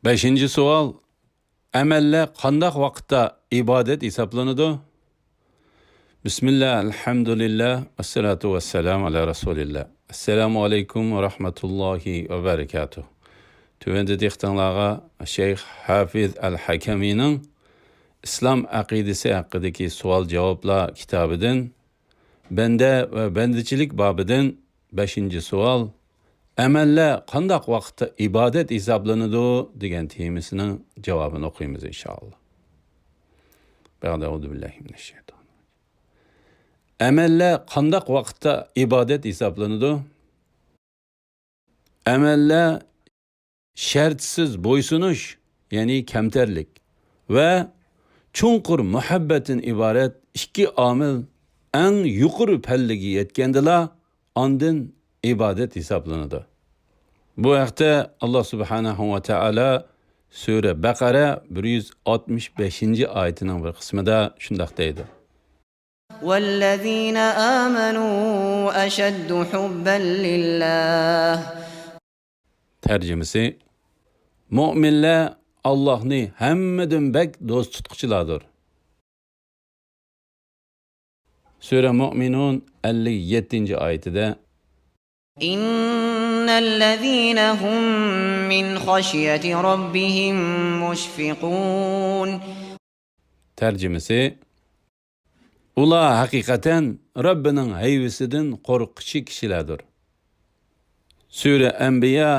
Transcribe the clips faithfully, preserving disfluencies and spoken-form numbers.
بەشىنچى سوئال، ئەمەللەر قانداق ۋاقىتتا ئىبادەت ھېسابلىنىدۇ؟ بىسمىللا، ئەلھەمدۇلىللا، ۋەسسالاتۇ ۋەسسالامۇ ئەلا رەسۇلىللا. ئەسسالامۇ ئەلەيكۇم ۋە رەھمەتۇللاھى ۋە بەرىكاتۇھ. تۆۋەندە دىققىتىڭلارغا شەيخ ھافىز ئەل ھەكەمىنىڭ ئىسلام ئەقىدىسى ھەققىدىكى سوئال-جاۋابلار كىتابىدىن، بەندە ۋە بەندىچىلىك بابىدىن بەشىنچى سوئال، ئەمەللەر قانداق ۋاقىتتا ئىبادەت ھېسابلىنىدۇ؟ دېگەن تېمىسىنىڭ جاۋابىنى ئوقۇيمىز، ئىنشائاللا. بەئدە، ئەئۇزۇ بىللاھى مىنەششەيتانىررەجىم. ئەمەللەر قانداق ۋاقىتتا ئىبادەت ھېسابلىنىدۇ؟ ئەمەللەر شەرتسىز بويسۇنۇش، يەنى كەمتەرلىك ۋە چوڭقۇر مۇھەببەتتىن ئىبارەت ئىككى ئامىل ئەڭ يۇقىرى پەللىگە يەتكەندىلا، ئاندىن ئىبادەت ھېسابلىنىدۇ. بۇ ھەقتە ئاللا سۇبھانەھۇ ۋە تائالا سۈرە بەقەرە بىر يۈز ئاتمىش بەشىنچى ئايىتىنىڭ بىر قىسمىدا شۇنداق دەيدۇ. والذين آمنوا أشد حبا لله. تەرجىمىسى، مۆمىنلەر ئاللاھنى ھەممىدىن بەك دوست تۇتقۇچىلاردۇر. سۈرە مۆمىنۇن ئەللىك يەتتىنچى ئايىتىدە، إن الذين هم من خشية ربهم مشفقون. تەرجىمىسى، ئۇلار ھەقىقەتەن رەببىنىڭ ھەيۋىسىدىن قورققۇچى كىشىلەردۇر. سۈرە ئەنبىيا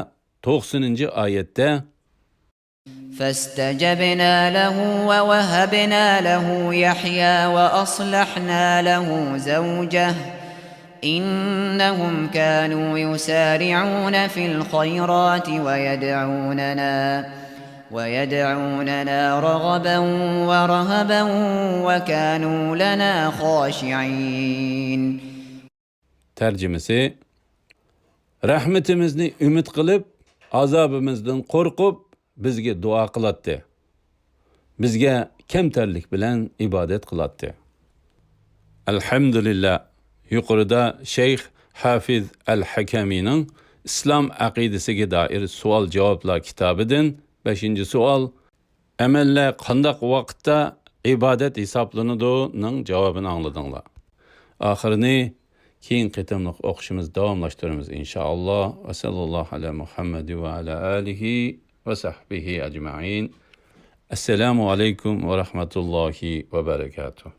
توقسىنىنچى ئايەتتە، فاستجبنا له ووهبنا له يحيى وأصلحنا له زوجه إنهم كانوا يسارعون في الخيرات ويدعوننا ويدعوننا رغبا ورهبا وكانوا لنا خاشعين. تەرجىمىسى، رەھمىتىمىزنى ئۈمىد قىلىپ، ئازابىمىزدىن قورقۇپ، بىزگە دۇئا قىلاتتى. بىزگە كەمتەرلىك بىلەن ئىبادەت قىلاتتى. ئەلھەمدۇلىللا، يۇقىرىدا شەيخ ھافىز ئەل ھەكەمىنىڭ ئىسلام ئەقىدىسىگە دائىر سوئال-جاۋابلار كىتابىدىن بەشىنچى سوئال، ئەمەللەر قانداق ۋاقىتتا ئىبادەت ھېسابلىنىدۇ؟ نىڭ جاۋابىنى ئاڭلىدىڭلار. ئاخىرىنى كېيىنكى قېتىملىق ئوقۇشىمىز داۋاملاشتۇرىمىز، ئىنشائاللا. ۋەسەللاللاھۇ ئەلا مۇھەممەد ۋە ئەلا ئالىھى ۋە سەھبىھى ئەجمەئىن. ئەسسالامۇ ئەلەيكۇم ۋە رەھمەتۇللاھى ۋە بەرەكاتۇھ.